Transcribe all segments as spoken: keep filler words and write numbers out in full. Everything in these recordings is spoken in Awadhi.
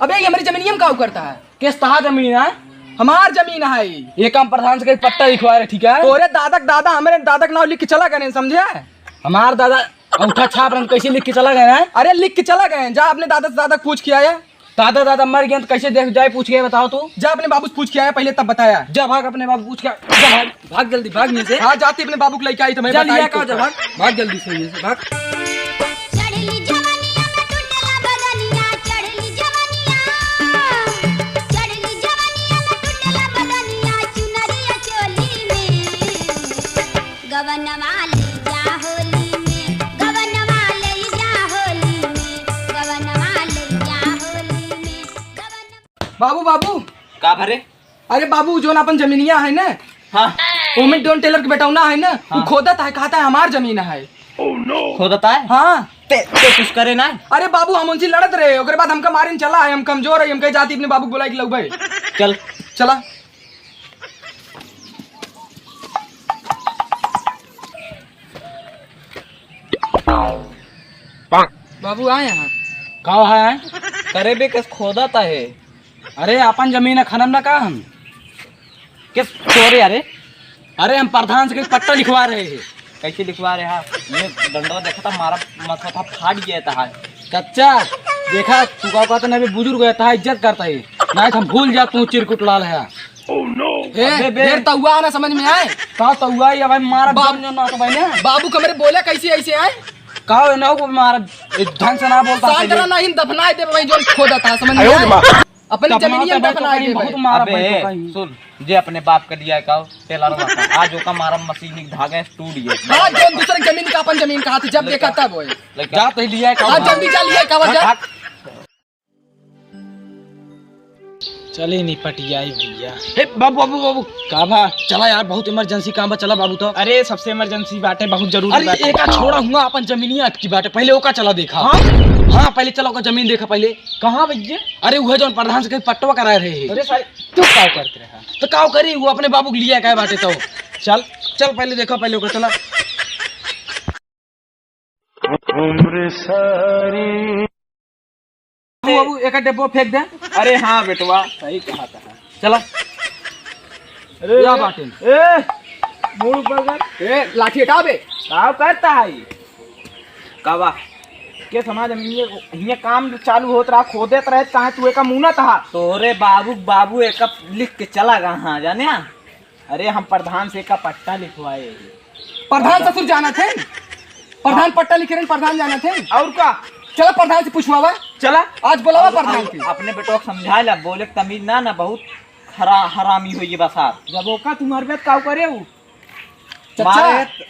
अबे, ये हमरी जमीनिया में का करता है? किस तहा जमीन है? हमार जमीन है। ये काम प्रधान से कहीं पट्टा लिखवा रहे, ठीक है? तोरे दादक दादा हमरे दादक नाव लिख के चला गए, समझे? हमार दादा अंगूठा छाप रहे, कैसे लिख के चला गए हैं? अरे, लिख के चला गए हैं। जा अपने दादा से, दादा पूछ के आया। दादा, दादा मर गए तो कैसे देख जाए, पूछ के बताओ तू। जा अपने बाबू से पूछ के आया पहले, तब बताया। जा भाग अपने बाबू पूछ के, जा भाग, भाग जल्दी, भाग यहाँ से। हाँ, जाती अपने बाबू को लेके आई तो मैं जा बताई लिया तो का, जा भाग, भाग जल्दी से यहाँ से, भाग। चढ़ली जवनिया में टूटला बदनिया, चढ़ली जवनिया, चढ़ली जवनिया में टूटला बदनिया, चुनरिया चोली में। गवनवा ले जा होली में, गवनवा ले जा होली में, गवनवा ले जा होली में, गवनवा। बाबू, बाबू। का भरे? अरे बाबू, जोन अपन जमीनिया है ना, हाँ। ओमे डोन टेलर के बेटौना है ना, वो हाँ। खोदत है, कहता है हमार जमीन है। खोदत है? हाँ। ते, ते कुछ करे ना? अरे बाबू, हम उनसे लड़त रहे, ओकरे बाद हमका मारे न चला है, हम कमजोर है, हम कहे जाती अपने बाबू को बुलाई के लउबे। चल। चला। बाबू आए हैं। का है? करे बे, कस खोदत है? अरे अपन जमीन है, खनम ना का हम? किस चोरे? अरे, अरे हम प्रधान से कहीं पट्टा लिखवा रहे हैं। कैसे लिखवा रहे हैं? ये डंडवा देखा था, मारा माथा था, फाट गया था। चाचा, देखा तू का कहता ना, अभी बुजुर्ग है, तहा इज्जत करता है, नहीं तो हम भूल जा तू चिरकुट लाल है। ए, अबे बे। ढेर तउआ ना समझ में आए। का तउआ ये भाई, मारा बा-, जम जो ना तो भाई ने। बाबू कमरे बोले कैसे ऐसे आए? का हो ना को मारा, ए, ढंग से ना बोलता साठ है ये। रना ही दफनाए दे भाई, जो खोदा था, समझ में आए? अपने दफनाता जमीनिया में भाई तो दफनाए कहीं दे भाई। बहुत मारा अबे, भाई तो कहीं। सुन, जे अपने बाप का लिया का टेलर वाला, आज ओका मारा मशीन एक धागा टूट गया। हाँ, जो दूसरे जमीन का अपन जमीन कहा थी, जब देखा तब होए। लेके जा तो लिया का आज जल्दी जा लिया का वजह। भाग। चले निपटियाई भैया। हे बाबू, बाबू, बाबू। का भा? चला यार, बहुत इमरजेंसी काम बा, चला बाबू तो। अरे, सबसे इमरजेंसी बाटे, बहुत जरूरी अरे, बाटे। एका छोड़ा हुआ, अपन जमीनिया अटकी बाटे, पहले ओका चला देखा। हाँ? हाँ, पहले चला ओका जमीन देखा पहले। कहाँ भैया? अरे, उहे जौन प्रधान से कहीं पट्टवा कराए रहे हैं। अरे सारे, तू का करते रहा? तो का करी, वो अपने बाबू के लिया का बाटे तो। चल। चल, पहले देखा, पहले ओका चला। बाबू, बाबू, एक डब्बो फेंक दे। अरे हाँ बेटवा, सही कहा था। चला। अरे या बाटे। ए, मूड़ ऊपर कर। ए, लाठी हटा बे। का करता है ये? कावा? के समाज में ये, ये काम चालू होत रहा, खोदत रहे, कहाँ तू एका मुनत हा? तोरे बाबू, बाबू एका लिख के चला गया, हाँ, जाने? अरे, हम प्रधान से का पट्टा लिखवाए। प्रधान ससुर जाना थे? प्रधान पट्टा लिखे रहे, प्रधान जाना थे? और का? चला प्रधान से पूछवावा। चला। आज बुलावा प्रधान के। अपने बेटवा के समझा ला, बोले के तमीज ना, ना बहुत हरा-, हरामी हो ये बसात। जब ओका तुम्हारे पे काऊ करे उ? चाचा। मारे त-,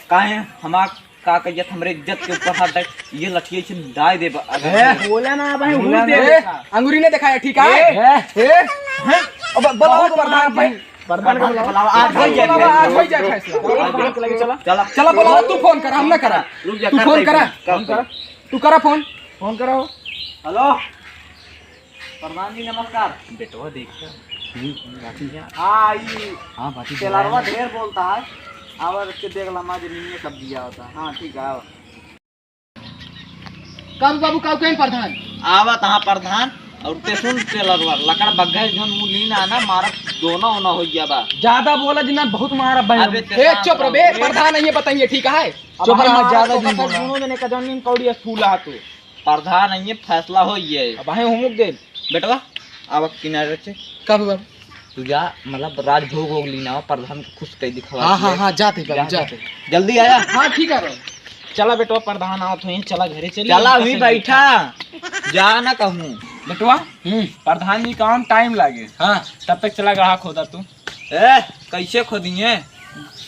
काहे हमार का कहियत हमरे इज्जत के ऊपर हाथ डाल, ये लठिया से डाल दे ब-, अगर ए, बोला ना भाई, बोला हूँ ना। दे ए, देखा। अंगूरी ने दिखाया, ठीक है? ए, ए, हैं? अब बोलाओ बहुत प्रधान मार भाई। भाई। प्रधान का बुलाओ। आज आज हो जाए बुलाओ, आज हो जाए फैसला। प्रधान के लगे चला। चला। चला बुलाओ, तू फोन करा, हम ना करा। रुक जा, तू कर फोन दे, करा। कर दे। तू करा फोन। फोन करो। हेलो। प्रधान जी नमस्कार। बेटवा देख। हम्म, बाटी। हाँ, ई हाँ, बाटी टेलरवा दिलाया। ढेर बोलता है। आवर के देख ला, माँ जमीनिया कब दिया होता। हाँ, ठीक है, आवा। कब बाबू, कब कहीं प्रधान? आवा तहाँ प्रधान, और ते सुन टेलरवा, लकड़ बग्घे जोन मुँह लीन आना, मारा दोना ओना हो गया बा। ज्यादा बोला जी ना, बहुत मारा बहन। अबे ते ए, शांत चुप रहो बे, रहो। प्रधान नहीं है, बताइए, ठीक है? अब चुप भाई रहा, मारा ज्यादा तो दिन पता बोला। दोनों जने का जमीन कौड़ी है, फूला हाथ। प्रधान, ये फैसला हो ये। अब भाई हुमुक दे। बेटवा, आवा किनारे से। का हुआ? तू जा, मतलब, राजभोग वोग लीना हो, प्रधान को खुश कर दिखावा हाँ, हाँ, दिया। हाँ, जाते बाबू, जा, जाते। जल्दी आया। हाँ, ठीक है बाबू। चला बेटवा, प्रधान आवत हो, यहीं चला घरे चली। चला, वहीं बैठा, जा ना कहूँ। बेटवा, हम्म। प्रधान जी का आम टाइम लागे। हाँ। तब तक चला गड़ा खोदा तू। ए, कैसे खोदिए?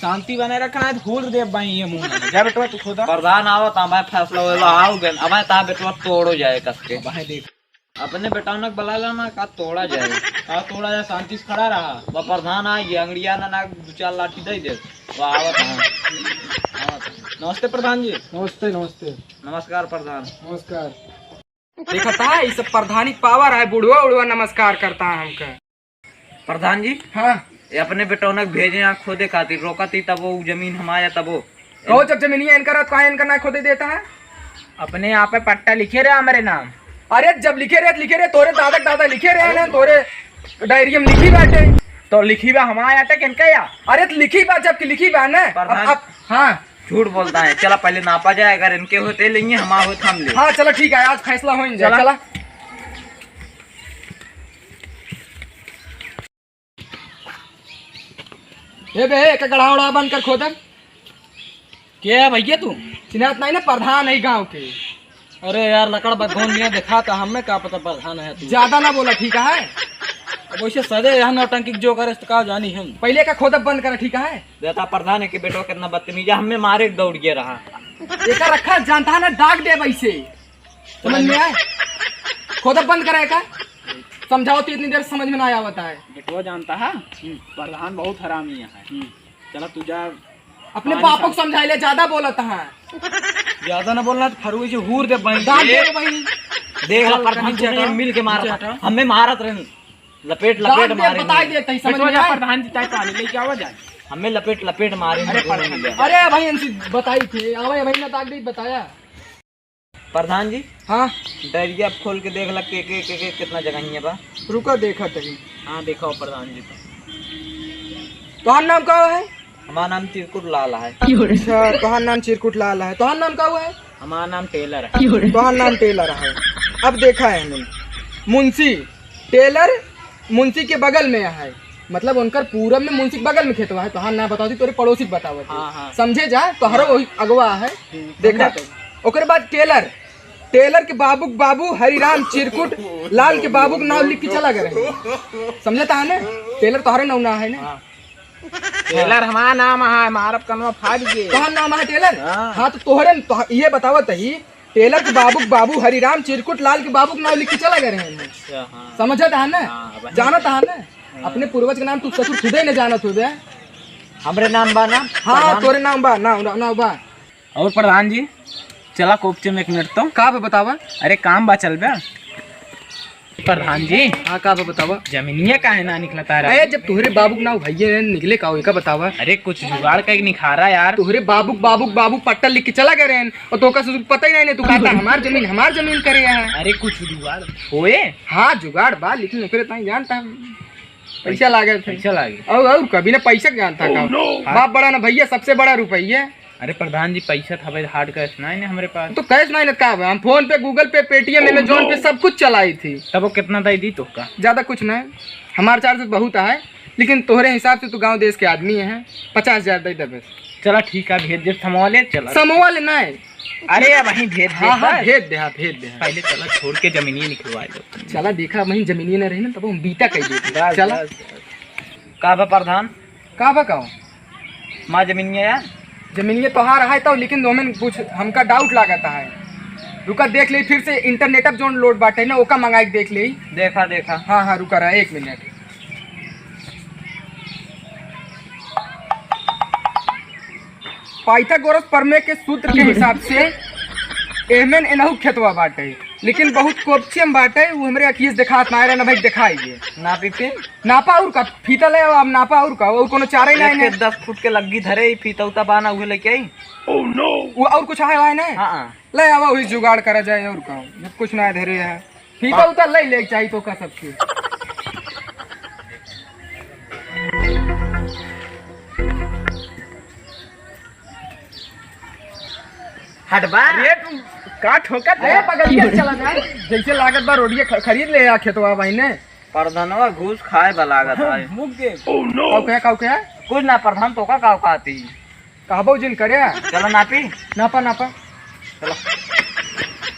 शांति बनाए रखा है, घूर दे बाई ये मुंह में। जा बेटवा, तू खोदा। प्रधान आवत, अब फैसला होला, आओ गन, अब ता बेटवा तोड़ो जाए कस के। अब है देख। अपने बेटौनक बुला लाना, का तोड़ा जाए। का तोड़ा जाए, शांति से खड़ा रहा। वह प्रधान आ, ये अंगड़िया ना, ना, दो चार लाठी दे दे। वह आवत है। आवत है। नमस्ते प्रधान जी। नमस्ते, नमस्ते। नमस्कार प्रधान। नमस्कार। देखता है, ये सब प्रधानी पावर है, बुढ़वा उढ़वा नमस्कार करता है हमका। प्रधान जी, हाँ। ये अपने बेटौनक भेजे यहाँ खोदे खातिर, रोका थी तब वो जमीन हमारा तब वो। कहो जब जमीनिया इनका रहत, काहे इनका ना खोदे देता है? अपने यहाँ पे पट्टा लिखे रहे हमारे नाम, अरे जब लिखे रहे, लिखे रहे, तोरे दादा के दादा लिखे रहे ना, तोरे डायरी में लिखी बाटे। तो लिखी बा हमारे आटे के इनका या? अरे तो लिखी बा, जब कि लिखी बा ना। अब, प्रधान। अब, हाँ। झूठ बोलता है। चला पहले नापा जाए, अगर इनके होते लेंगे, हमारे होते हम ले। हाँ चला ठीक है, आज फैसला हो ही जाए। चला। चला। ए बे, एक गड़हा उड़हा बन कर खोदम। के है भैया तू? चिन्हात नहीं ना, प्रधान है गाँव के। अरे यार, लकड़ बग्घोन में देखा था, हमें का पता प्रधान है तू। ज्यादा ना बोला, ठीक है? अब वैसे सदे यहाँ नौटंकी जो करे तो का जानी हम। पहले का खोदब बंद करा, ठीक है? देखा प्रधान है कि बेटवा कितना बदतमीज है, हमें मारे के दौड़ गया रहा। एका रखा जानता है ना, दाग दे वैसे। समझ में आए? खोदब बंद करा एका। समझाओ तो इतनी देर समझ में ना आवता है। बेटवा जानता है, हम्म। प्रधान बहुत हरामी है। हम्म। चला तू जा। अपने पानी बापो को समझा ले, ज्यादा बोलत है। ज्यादा ना बोलना तो फरुई से हूर दे बहन। दाब दे बहन। देख ला चल, प्रधान, नीचे तूने हटा। मिल के मारा नीचे था। हटा। हमें मारत रहन। लपेट, दाब लपेट दे, मारे बता हैं। दे, तई समझ बेटवा में जा आए? प्रधान जी, ताई पानी लेके आवा जाए। हमें लपेट, लपेट मारे हैं अरे दोनों प्रधान। मिल के। अरे भाई, इनसे बताई थे, आवे भाई ना, ताक दे बताया। प्रधान जी। हाँ। डायरिया खोल के देख ला, के, के, के, के कितना जगह ही है बा। रुका, देखा तनी। हाँ, देखाओ प्रधान जी तो। तोहार नाम का है? हमारा नाम चिरकुट लाल है। अच्छा, तोहार नाम चिरकुट लाल है। तोहार नाम का हुआ है? हमारा नाम टेलर है। तोहार नाम टेलर है। अब देखा है हमने, मुंशी, टेलर मुंशी के बगल में है, मतलब उनकर पूरब में मुंशी के बगल में खेतवा है। तोहार नाम बताओ थी, तोरे पड़ोसी के बतावत है। हाँ, हाँ। समझे जा, तोहरो हाँ। वही अगवा है। हम्म, देखा समझा तो। ओकरे बाद टेलर, टेलर के बाबू के बाबू हरिराम चिरकुट लाल के बाबू के नाम लिख के चला गए रहे। समझता है ना? टेलर तोहरे नाम ना है ना? हाँ। टेलर हमारा नाम है, मारब कनवा फाड़ के। तोहर नाम है टेलर? हाँ। हाँ, तो तोहरे न-, तोह-, ये बतावत ही, टेलर के बाबू के बाबू हरिराम चिरकुट लाल के बाबू के नाम लिख के चला गए रहे हैं। अच्छा, हाँ। समझत है ना? हाँ, वही। जानत है ना? हाँ। अपने पूर्वज के नाम तू ससुर खुदे न जानत हो बे। हमरे नाम बा ना? हाँ, प्रधान। तोरे नाम बा, नाम, नाम, नाम बा। और प्रधान जी, चला कोपचे में एक मिनट तो। का बा बतावा? अरे काम बा, चल बे। प्रधान जी। हाँ, का बा बतावा? जमीनिया काहे ना निकलता रहा? अरे, जब तोहरे बाबू के नाव भैया रहन, निकले का हो, एका बतावा? अरे, कुछ जुगाड़ का एक निखारा यार। तोहरे बाबू के बाबू के बाबू पट्टा लिख के चला गए रहन, और तोका ससुर पता ही नहीं, नहीं, तू कहता, "हमार जमीन, हमार जमीन करे यहाँ।" अरे, कुछ जुगाड़ होए? हाँ, जुगाड़ बा, लेकिन ओकरे ताई जानता है, पैसा लागे थे। पैसा लागे। और, और कभी ना पैसा के जानता का। Oh, no! बाप बड़ा ना भैया, सबसे बड़ा रुपया। अरे प्रधान जी, पैसा था भाई, hard cash नहीं ना हमरे पास। तो cash नहीं ना का बा? हम PhonePe, Google Pay, Paytm, Amazon Pay सब कुछ चलाई थी। तब वो कितना दे दी तोका? ज्यादा कुछ नहीं, हमारे charges बहुत है, लेकिन तोहरे हिसाब से तू गाँव देश के आदमी है, पचास हजार दे दे बस। चला ठीक है, भेज दे, समवा ले, चला। समवा ले नहीं। अरे अब वहीं भेज दे हाँ, हाँ, बस। भेज दे, हाँ, भेज दे, हाँ। पहले चला छोड़ के जमीनिए निकलवा लो। चला देखा, वहीं जमीनिए न रही ना, तब हम बीटा कह देते। बस, चला। बस, बस। का बा प्रधान? का बा का? हमार जमीनिया यार। जमीनिया तोहार है तो, लेकिन ओमेन कुछ हमका doubt लागत है। रुका देख ले, फिर से internet अब जोन load बाटे ना, ओका मंगाई के देख ले। देखा, देखा। हाँ, हाँ, रुका रहा एक मिनट। पाइथागोरस प्रमेय के सूत्र के हिसाब से एहमेन एनहु खेतवा बाटे, लेकिन बहुत कोपचे में बाटे, उ हमरे अखिए से देखात ना रहे ना भाई, देखाइए। नापी फिर? नापा और का, फीता ले आओ, अब नापा और का, और कोनो चारे ना एक है। दस फुट के लग्गी धरे, ई फीता उता बाना उहे लेके आई। Oh no! वो और कुछ आए हुआ है ना? हाँ, हाँ। ले आवा, वही जुगाड़ करा जाए और का, जब कुछ ना धरे है। फीता हाँ। उता ले, ले चाहिए तो का सबके। हटबा। अरे तू का ठोकत अरे है? पगल के चला जाए, जैसे लागत बा रोडिया ख-, खरीद ले आ खेतवा भाई ने। प्रधानवा घूस खाए बा लागत है। मुख दे। काऊ कहे, काऊ कहे? कुछ ना प्रधान, तोका काऊ कहती? कहबो जिन करे। चलो नापी। नापा, नापा। चलो।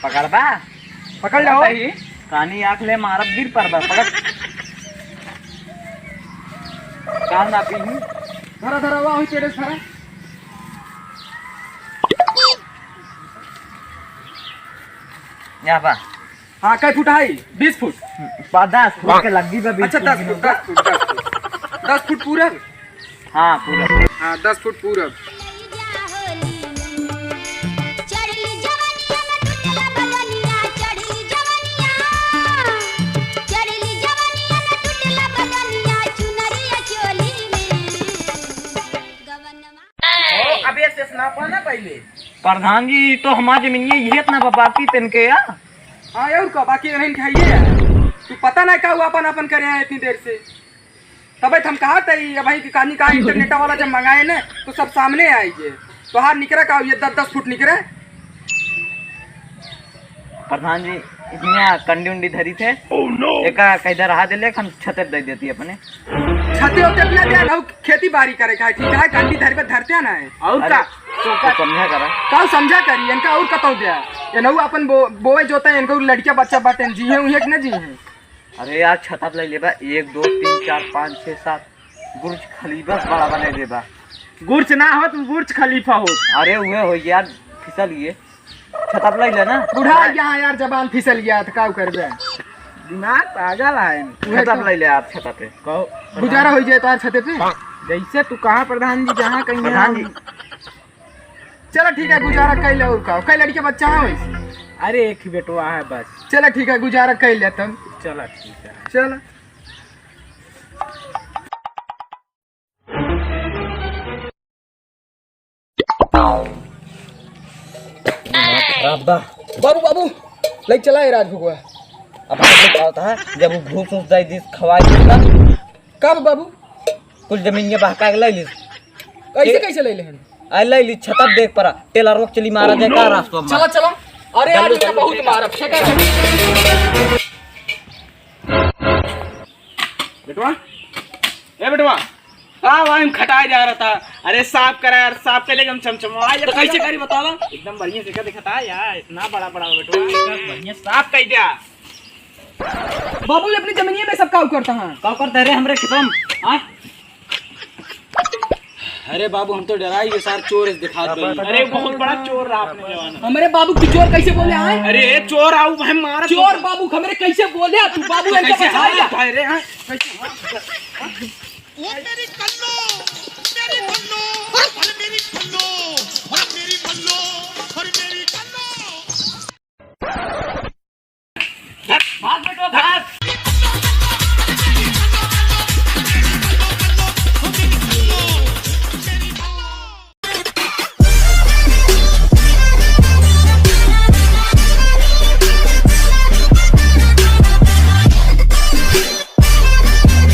पकड़बा? पकड़ लो। सही। कानी आँख ले मारब, गिर पड़बा। पकड़। कान नापी हूँ। धरा, धरा, वाह, वही पेड़े से धरा। यहाँ बा। हाँ, कै फुट है? बीस फुट। पा-, दस फुट के लग्गी बा, बीस अच्छा, फुट दस फुट, दस फुट, दस फुट। दस फुट पूरा? हाँ, पूरा। हाँ, दस फुट पूरा। ओ, अबे से नापा ना पहले। प्रधान जी, तो हमार जमीनिया ये इतना बा, बाकी तन के या? हाँ, और का, बाकी नहीं खाइए यार। तू पता नहीं का हुआ अपन, अपन करे हैं इतनी देर से। तबे तो हम कहा था, ये भाई कि कहानी का इंटरनेट वाला जब मंगाए ना, तो सब सामने आई जे। तोहार निकरा का, ये दस दस फुट निकरा। प्रधान जी, इतना कंडी उंडी धरी थे। Oh no! एका कहीं रहा देले, हम छते दे देती अपने। छते होते अपना दे, हम खेती बाड़ी करे का, ठीक है? कंडी धरी पे धरते ना है। और अरे, का? तो का समझा करा। का समझा करी, इनका और कतौ दे। इनहू अपन बो-, बोए जोते, इनको लड़किया बच्चा बाटे, जी हैं, उहे कि ना जी हैं? अरे यार, छतप ले लेबा, एक, दो, तीन, चार, पाँच, छः, सात, बुर्ज खलीफा बड़ा बने देबा। बुर्ज ना होत, बुर्ज खलीफा होत। अरे उहे हो यार, फिसल गए। छतप ले ले ना। बूढ़ा यहाँ यार, जबान फिसल गया तो का करबे? दिमाग पागल है। उहे छतप तो। ले ले आप, छतप पे। कहो। गुजारा हो जाए तो यार छते पे। जैसे तू कहा प्रधान जी, जहाँ कहीं प्रधान हम जी। चलो ठीक है, गुजारा कई ले और का। कई लड़के बच्चा है वैसे? अरे एक ही बेटवा है बस। चलो ठीक है, गुजारा कई ले तुम। चलो ठीक है। चलो। बाबा। बाबू, बाबू, ले चला है राजभोगवा। अब हम लोग का होता है, जब वो घूस उस जाए दिस खवाए दिस ना। कब बाबू? कुल जमीन ये बहका के ले ली। कैसे, कैसे ले लेहन? आ ले ली, छतप देख परा, टेलर रोक चली मारा जाए का रास्ता में। चला, चला। अरे यार, जल्दी, ये जल्दी, बहुत जल्दी। मारब, छेका। बेटवा, ए बेटवा, का भाई हम खटाए जा रहा था। अरे साफ करा यार, साफ कर देगा हम चमचमा। तो कैसे करी बतावा? एकदम बढ़िया से कर दिखाता है यार, इतना बड़ा बड़ा बेटवा, एकदम बढ़िया साफ कर दिया। बाबू, ये अपनी जमीनिया में सब काऊ करता है? काऊ करता है रे हमरे खेतवा में? हाँ? अरे बाबू, हम तो डराई गए सार, चोर इस दिखा दो। अरे बहुत बड़ा चोर रहा अपने जमाना। हमारे बाबू की चोर कैसे बोले आए? अरे चोर आओ, हम मारा चोर बाबू हमारे कैसे बोले? तू बाबू तो इनका कैसे बचा लिया। हाथ उठाए रे, हाँ? कैसे हाथ उठाए?